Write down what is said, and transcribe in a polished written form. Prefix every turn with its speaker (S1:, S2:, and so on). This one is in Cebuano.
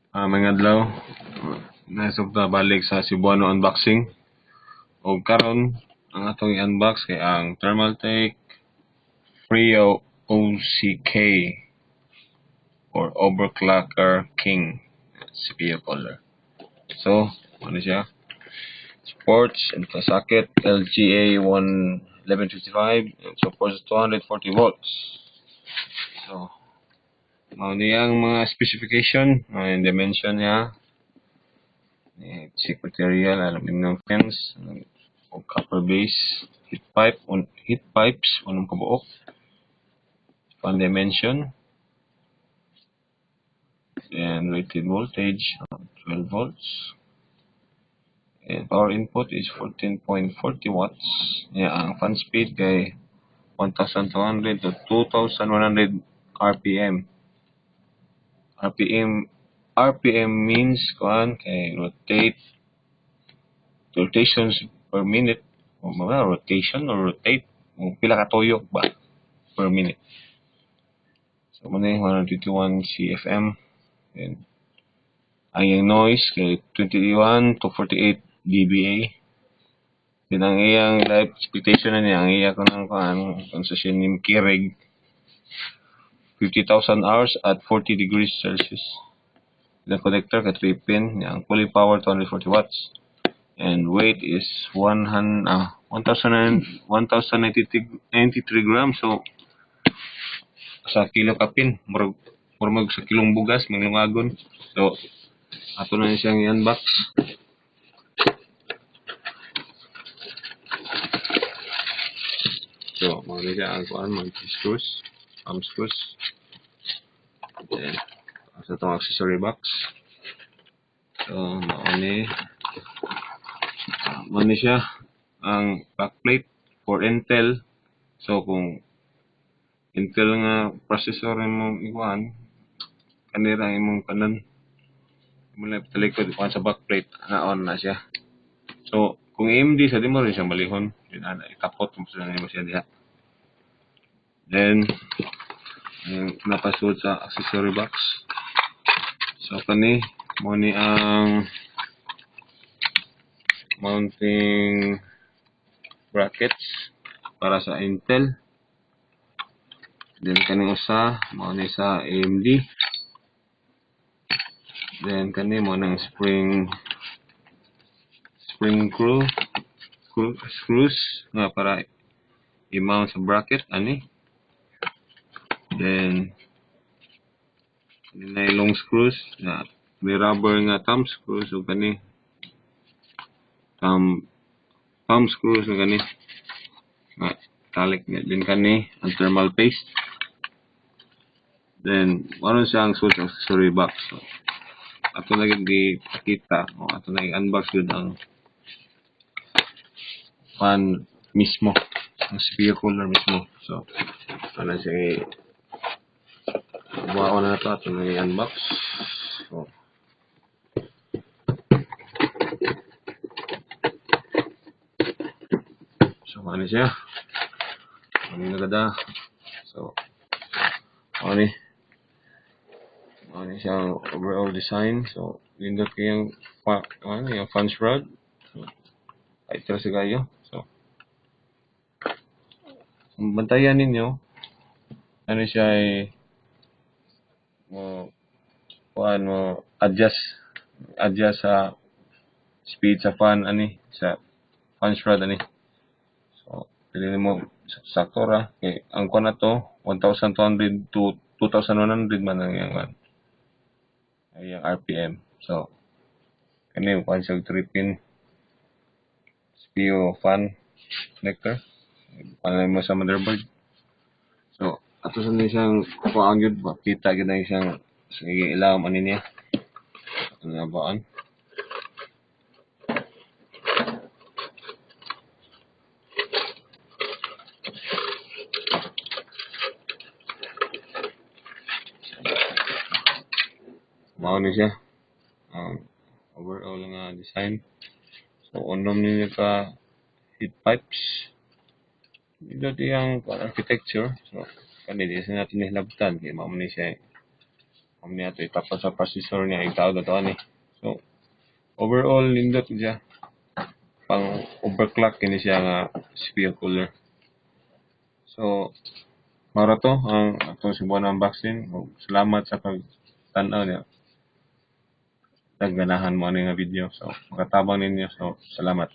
S1: Mga adlaw, nasog ta balik sa Cebuano Unboxing. Og karon ang atong i-unbox kay ang Thermaltake Frio OCK or Overclocker King CPU cooler. So, ano siya? Supports and socket LGA 1155 and supports 240 volts. So, mao niyang mga specification and dimension niya. Thick material, aluminum fence, o copper base, heat pipe, on heat pipes, unong kabuok, fan dimension, and rated voltage 12 volts. And power input is 14.40 watts. Yeah, ang fan speed kay 1,200 to 2,100 RPM. RPM means kuan kay rotate rotations per minute o mga rotation or rotate o pila ka tuyok ba per minute. So mo ni 121 CFM, and ang iyang noise kay 21 to 48 dBA. Then ang iyang life expectation na niya, ang iya kanang kuan kung sa siya nim kirig 50,000 hours at 40 degrees Celsius. The connector kay 3 pin, ang cooling power 240 watts. And weight is 1,093 grams. So sa kilo kapin, murag sa kilong bugas manglungagon. So ato na siyang i-unbox. So mao ni siya ang kuan, mga screws, thumb screws. Then sa itong accessory box. So mao ni siya ang backplate for Intel. So kung Intel nga processor imong ikuan, kanira imong kanan imong talikod kuan sa backplate na on na siya. So kung AMD sa di mo rin siyang balihon, din ana ikapot mo sa nimo siya diha. Then napasud sa accessory box. So kani mo ni ang mounting brackets para sa Intel. Then kani usa mao ni sa AMD. Then kani mo nang spring screws nga para i-mount sa bracket ani. Then kani long screws na may rubber nga thumb screws ug kani thumb screws nga kani nga talik nga din kani ang thermal paste. Then maron siya ang source accessory box. So, ato na gyud gipakita o ato na i-unbox gyud ang fan mismo, ang CPU cooler mismo. So ano siya buhaon na ito, ato na i-unbox. So ano siya? Ano nagada? So ano ni? Ano siya ang overall design. So nindot kayang ano yung fan shroud. So ay tira sa kayo. So bantayan ninyo ano siya ay mo kuan mo adjust sa speed sa fan ani sa fan shroud ani. So pili mo sakto ra kay ang kuan na to 1,200 to 2,100 man ang iyang kuan ay ang RPM. So kani kuan siya 3 pin CPU fan connector panay mo sa motherboard. So ato sa ni siyang kuan gyud ba kita gyud na siyang sige ilawom ani niya. Ato na baan. Mao ni siya ang overall nga design. So unom niya ka heat pipes. Dito iyang architecture. So kani di sa natin nilabtan kay mao ni siya Amo ni ato itapad sa processor niya, itaod na to ani. So overall nindot siya. Pang overclock kini siya nga CPU cooler. So mao ra to ang atong Cebuano unboxing. Salamat sa pagtan-aw niya. Ganahan mo ani nga video. So makatabang ninyo. So salamat.